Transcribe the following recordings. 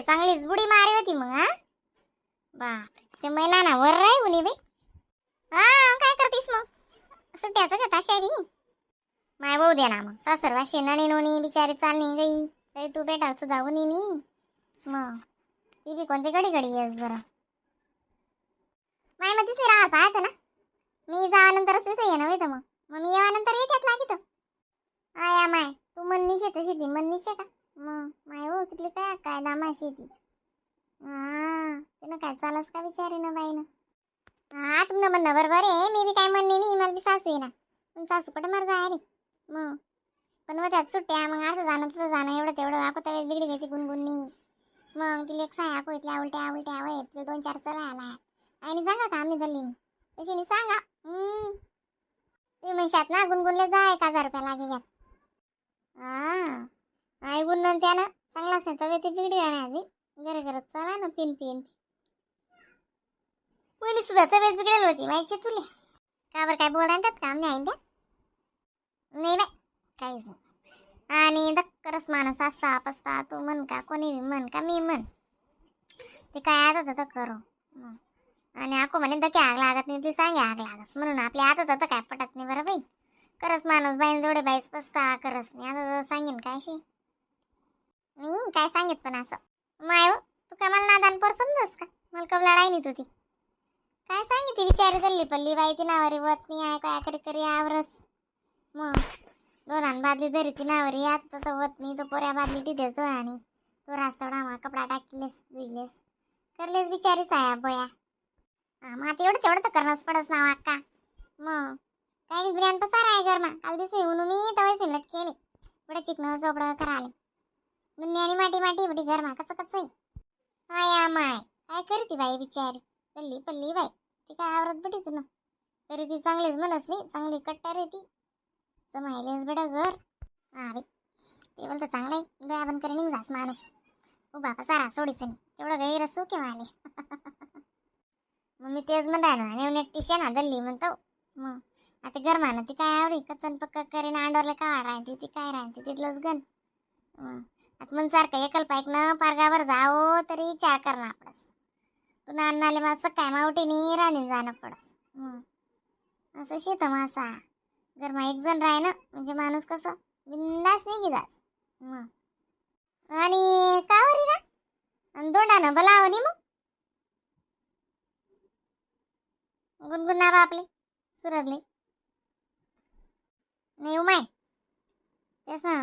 चांगलीच बुडी मारी होती मग. हा बापरे, ते महिना ना वर राही उनी बाई. हा काय करतीस मग, सुट्ट्याचं का ताशा बी माय भाऊ दे ना मग सासर वाशी नानी नोनी बिचारी चालणी गई तरी तू बेटा सुद्धा उनी नी मग ती बी कोणती घडी घडी येस बरं. माय मग तिसरी राहाल पाहायचं ना, मी जावानंतरच तिसं येणं होतं मग. मग मी येवानंतर येत्यात लागित. आया माय तू म्हणणी शे तशी ती म्हणणी शे का मग माय हो कितली काय काय दामा शेती. हा तिनं काय चालस का बिचारी ना बाईनं. हा तुमनं म्हणणं बरोबर आहे, मी बी काय म्हणणे नाही, मला बी सासू आहे ना, पण सासू कुठं मर जाय रे मग. पण मग त्यात सुट्ट्या मग असं जाणं तसं जाणं एवढं तेवढं आको तब्येत बिघडी घेते गुणगुणनी. मग तिला एक साय आको इथल्या उलट्या उलट्या वय तिला दोन चार चला आला आणि सांगा का आम्ही झाली तशी नाही सांगा. तुम्ही म्हणशात ना गुणगुणले जा 1000 रुपया लागे घ्या. हा आई गुणन त्यानं चांगलाच नाही तब्येत बिघडी आणि आधी घरे घरात चला ना पिन पिन. पहिली सुद्धा तब्येत बिघडेल होती माहिती तुले. का बरं काय बोल आणतात का आम्ही आईन त्या नाही बाय काहीच नाही. आणि दक्करच माणूस असता पसता तू म्हण का कोणी बी म्हण का मी म्हण ते काय आता तर करू. आणि आको म्हणे दके आग लागत नाही ती सांगे आग लागस म्हणून आपल्या हातात आता काय पटत नाही बरं बाई. खरंच माणूस बाईन जोडे बाईस पसता खरंच नाही आता तर सांगेन काय अशी मी काय सांगित पण असं माय हो तू काय मला नादान पोर समजस का मला कबला नाही तू ती काय सांगितली बिचारी दल्ली पल्ली बाई ती नावारी वत नाही आहे काय करी करी आवरस. मग दोन बादली जरी ती नावारी आता तर वत नाही तो पोऱ्या बादली तिथेच दोन आणि तो रास्ता मा कपडा टाकलेस धुईलेस करलेस बिचारी साया बोया. हा मग आता एवढं तेवढं तर करणंच पडस ना अक्का. मग काही नाही दुनियान पसारा आहे घरमा काल दिवशी येऊन मी तवाय सिलट केले बडं चिकन चोपडं कराले दुनियानी माटी माटी बडी घरमा कच कच आहे. आया माय काय करते बाई बिचारी पल्ली पल्ली बाई ती काय आवरत बटी तुला तरी ती चांगलीच म्हणस नाही चांगली कट्टर आहे ती समायलेस बडं घर. हा बाई ते बोलतं चांगलं आहे डोळा बंद करून निघ जास माणूस उभा पसारा सोडीच नाही तेवढं गैर सुख आहे माले. मग मी तेच म्हणताय ना नेऊन एकटी शेणा दल्ली म्हणतो. मग आता गरमानं ती काय आवडी कचन पक्क करीन अंडोरला का राहते ती काय राहते तिथलंच गण. मग आता मन सारखं एकल पाईक ना पारगावर जावं तरी विचार करणार पडस तू नानाले मला सकाळी मावटीनी रांधीन जाणं पडस. मग असं शेत मासा गरमा एक जण राह ना म्हणजे माणूस कसं बिंदास नाही जास. मग आणि का वरी ना आणि दोंडानं बोलावं नी मग गुणगुण ना आपले सुरगले नाही उमाय तेच ना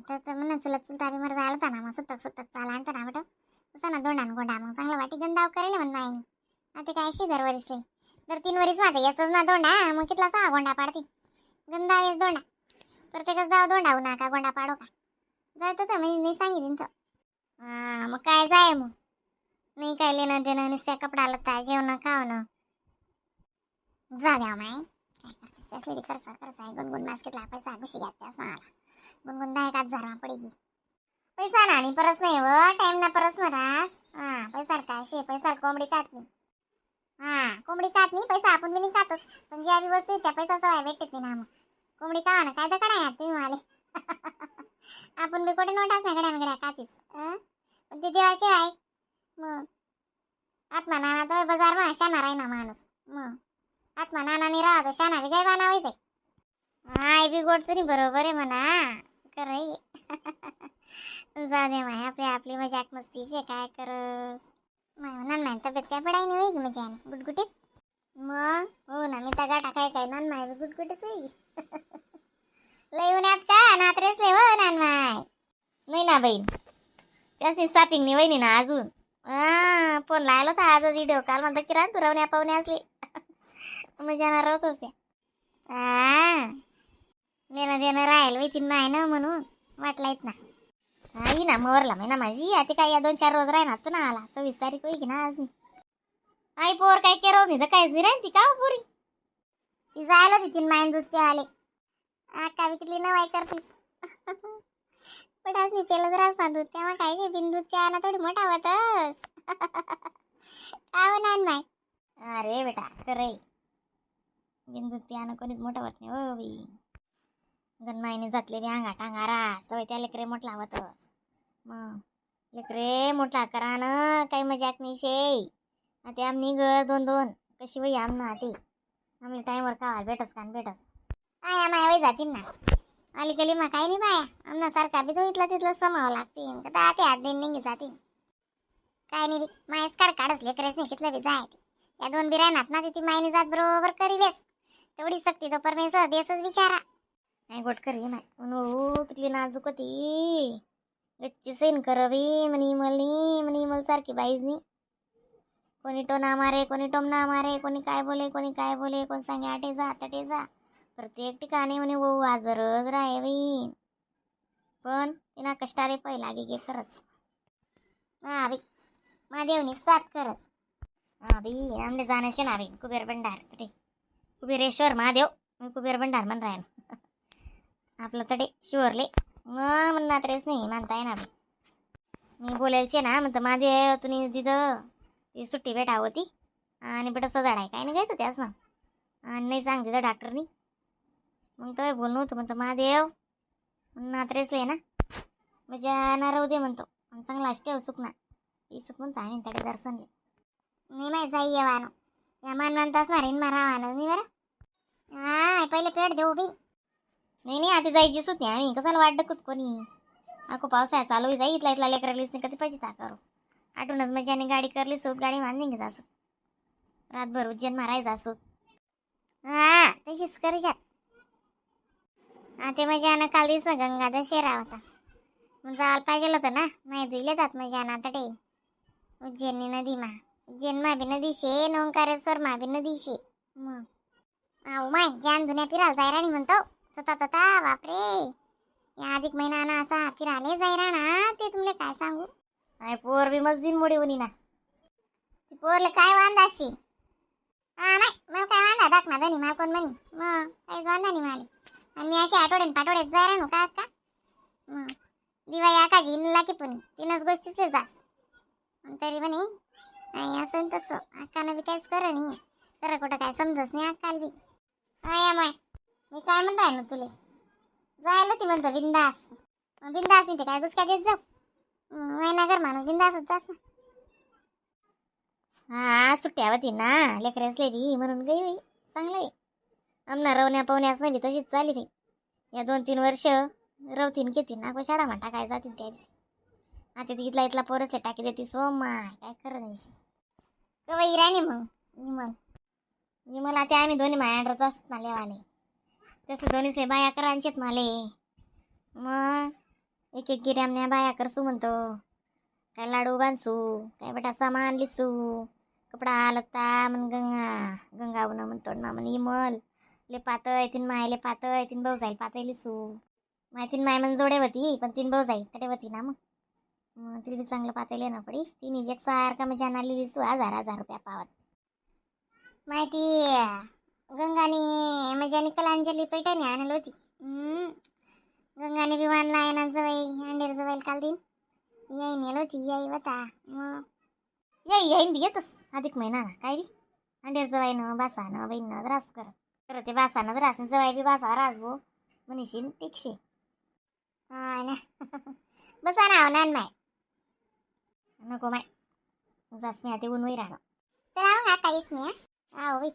त्याचं म्हणून चुलत चुलता बी मर झाला होता ना मग सुतक सुतक चाला आणता ना बेटा तसं ना दोंडान गोंडा मग चांगलं वाटी गंधाव करेल म्हण मायनी. आता काय अशी दर वरीसले दर 3 वरीस माझा येसच ना दोंडा मग कितला सहा गोंडा पाडते गंधाव येस दोंडा प्रत्येकच जाव दोंडा होऊ नका गोंडा पाडो का जायचं तर मी नाही सांगितलं तर. हा मग काय जाय मग नाही काय लेणं देणं नुसत्या कपडा लत्ता जेवणं खावणं जा द्या माय काय करतेस त्यासली खर्च खर्च आहे गुणगुण मास घेतला पैसा घुशी घ्या त्यास मला गुणगुण 10 एक हजार मा पडे पैसा ना आणि परस नाही व टाइम ना परस मरास. हा पैसा काय शे पैसा कोंबडी खात नाही. हा कोंबडी खात नाही पैसा आपण बी नाही खातच पण ज्या बी वस्तू आहे त्या पैसा सवय भेटत नाही ना मग कोंबडी का ना काय दकडा आहे तुम्ही मला आपण बी कुठे नोटाच नाही गड्या गड्या खातीस. पण ते देवाशी आहे मग आत्मा नाना तर बाजार मा शाना राही ना माणूस मग आत्मा नाना नाही राहतो शाना बी काय बानावायचंय. हा बी गोडचं नाही बरोबर आहे म्हणा खरं जा दे माय आपली आपली मजाक मस्तीचे काय करस माय नान माय तब्येत काय पडाय नाही होई मजा गुटगुटीत मग हो ना मी तर गाठा काय काय नान माय गुटगुटीत होई लय उन्हात का नात्रेच लय हो नान माय नाही ना बहीण त्यासनी सापिंग नाही वहिनी ना अजून. हा फोन लायला होता आजच व्हिडिओ काल म्हणतो की रान तुरवण्या पाहुणे असले मजा ना राहत असते. हा लेणं देणं राहील वैतीन माय ना म्हणून वाटलायत ना. आई ना मोरला महिना माझी आता काय या 2-4 रोज राही ना तू ना आला 26 तारीख होई की ना आज नाही. आई पोर काय के रोज नाही तर काहीच नाही राहीन ती का हो पोरी ती जायला होती तीन मायन दूध प्याले आका विकली नवाई करतीस पण आज मी पेलं तर असणार दूध तेव्हा काय बिन दूध प्यायला थोडी मोठा होतस का हो नान माय. अरे बेटा खरंय बिन दूध प्यानं कोणीच मोठं होत नाही हो बाई. गण मायने जातले बी अंगा टांगा रा सवय त्या लेकरे मोठला होतस मग लेकरे मोठा करा ना, काही मजाक नाही शे. आता आमनी ग दोन दोन कशी वई आमना ते आमले टाईमवर खावायला भेटस का न भेटस. काय माया वय जातील ना अलीकडे मा काय नाही बाया. आमना सारखा बी तो इथलं तिथलं समावं लागतील का ते हात देईन निघी जातील. काय नाही मायस काढ काढच लेकरेच नाही कितलं बी जाय ते. त्या दोन बी राहणार ना ती मायने जात बरोबर करीलेस तेवढी सक्ती तो परमेश्वर देसच विचारा. नाही गोट करी माय म्हणू कितली नाजूक होती गच्ची सैन करवी म्हणी इमलनी म्हणी इमल सारखी बाईज नी. कोणी टोना मारे, कोणी टोमना मारे, कोणी काय बोले, कोणी काय बोले, कोण सांगे आटे जा तटे जा, प्रत्येक ठिकाणी म्हणे वो आजरच राहे बाई. पण तिना कष्टारे पै लागे गे खरंच. हा बाई महादेवनी साथ करच. हा बाई आमले जाण्याचे ना बाई कुबेर भंडार तटे कुबेरेश्वर महादेव. मी कुबेर भंडार म्हण राहील आपलं तडे शिवरले मग म्हणणार रेस नाही मानताय ना बाई. मी बोलायचे ना म्हणतं महादेव तुम्ही तिथं ती सुट्टी भेटा होती आणि बेटा सजाड आहे काय नाही घ्यायचं त्याच ना आणि नाही सांग तिथं डॉक्टरनी. मग तर बोलणं होतं म्हणतं महादेव नात्रेसले ना म्हणजे ना राहू दे म्हणतो आणि चांगला ठेव सुक ना इसत म्हणतो आम्ही तडे दर्शनले. नाही माहीत जाई येवानो या मान मानताच मारीन मारावानच नाही बरं. हा पहिले पेट देऊ बी. नाही नाही आता जायचीच होती आम्ही कसाला वाटत कुत कोणी अको पावसाळ्या चालू जाई इथला इथला लेकरा लिस नाही कधी पाहिजे ता करू आठवूनच मजाने गाडी करली सूत गाडी मांडली जासू रातभर उज्जैन मारायचं असू. हा तशीच करशात. हा ते मजानं काल दिस गंगा दशेरा होता मग जायला पाहिजे होतं ना नाही दिले जात मजानं आता ते उज्जैनी नदी मा उज्जैन मा बी नदी शे न ओंकारेश्वर मा बी नदी शे. मग आऊ माय जान दुन्या फिरायला जाय राणी म्हणतो तता तता बापरे या अधिक महिना ना असा फिरायला जाय राणा ते तुमले काय सांगू. आणि पोर बी मस्त दिन मोडी होणी ना. ती पोरले काय वांदा अशी. हा नाही मला काय वांदा दाख ना धनी मला कोण म्हणी मग काहीच वांदा नाही मला. आणि मी अशी आठवड्यान पाठवड्यात जाय राहू का का मग दिवाळी आकाशी इनला की पण तीनच गोष्टीच जास आणि तरी म्हणे नाही असं न तसं अक्कानं बी काहीच खरं नाही खरं कुठं काय समजच नाही अक्काला बी. I my मी काय म्हणताय ना तुले जायला ती म्हणतो बिंदास. मग बिंदास नाही ते काय गुसक्या देत जाऊ महिनाभर माणूस बिंदासच जास ना. हा सुट्ट्या होती ना लेकरेसले बी म्हणून गई बाई चांगलं आहे. आमना रवण्या पावण्यास नाही बी तशीच चालली बाई या 2-3 वर्ष रवतीन घेतीन ना शाळा मा टाकाय जातील त्या बी. आता ती इथला इथला पोरसले टाकी देतीस हो माय काय खरं नाही. कवई राणी मग विमल विमल आता आम्ही दोन्ही मायांडरच असत ना लेवाले तसं दोन्ही से बाया करांचेत माले मग एक एक गिऱ्यामन्या बाया करसू म्हणतो काय लाडू बांधसू काय बेटा सामान लिसू कपडा लत्ता म्हण गंगा गंगा उन्हा म्हणतो ना म्हण इमल ले पातळ तीन मायले पातळ तीन भाऊ जाईल पातळ लिसू माय तीन माय म्हण जोडे होती पण तीन भाऊ जाईल तडे होती ना मग मग तिला बी चांगलं पातळ ना पडी तिने एक सारखा मजा आणली लिसू हजार हजार रुपया पावत. माहिती गंगाने म्हणजे कलांजली पैठणी आणली होती. गंगाने बी आणला आहे ना जवळ अंडेर जवळ काल दिन याई नेल होती याई होता मग येई येईन बी येतच अधिक महिना ना काय बी अंडेर जवाईनं बासानं बहीण रास कर तर ते बासानं रास जवाई बी बासा रास भो म्हणशील टिकशे. हा ना बसा ना हो नान माय. नको माय जास मी आता ऊन वही राहणार. चला मग आता काहीच नाही. हा हो बाई.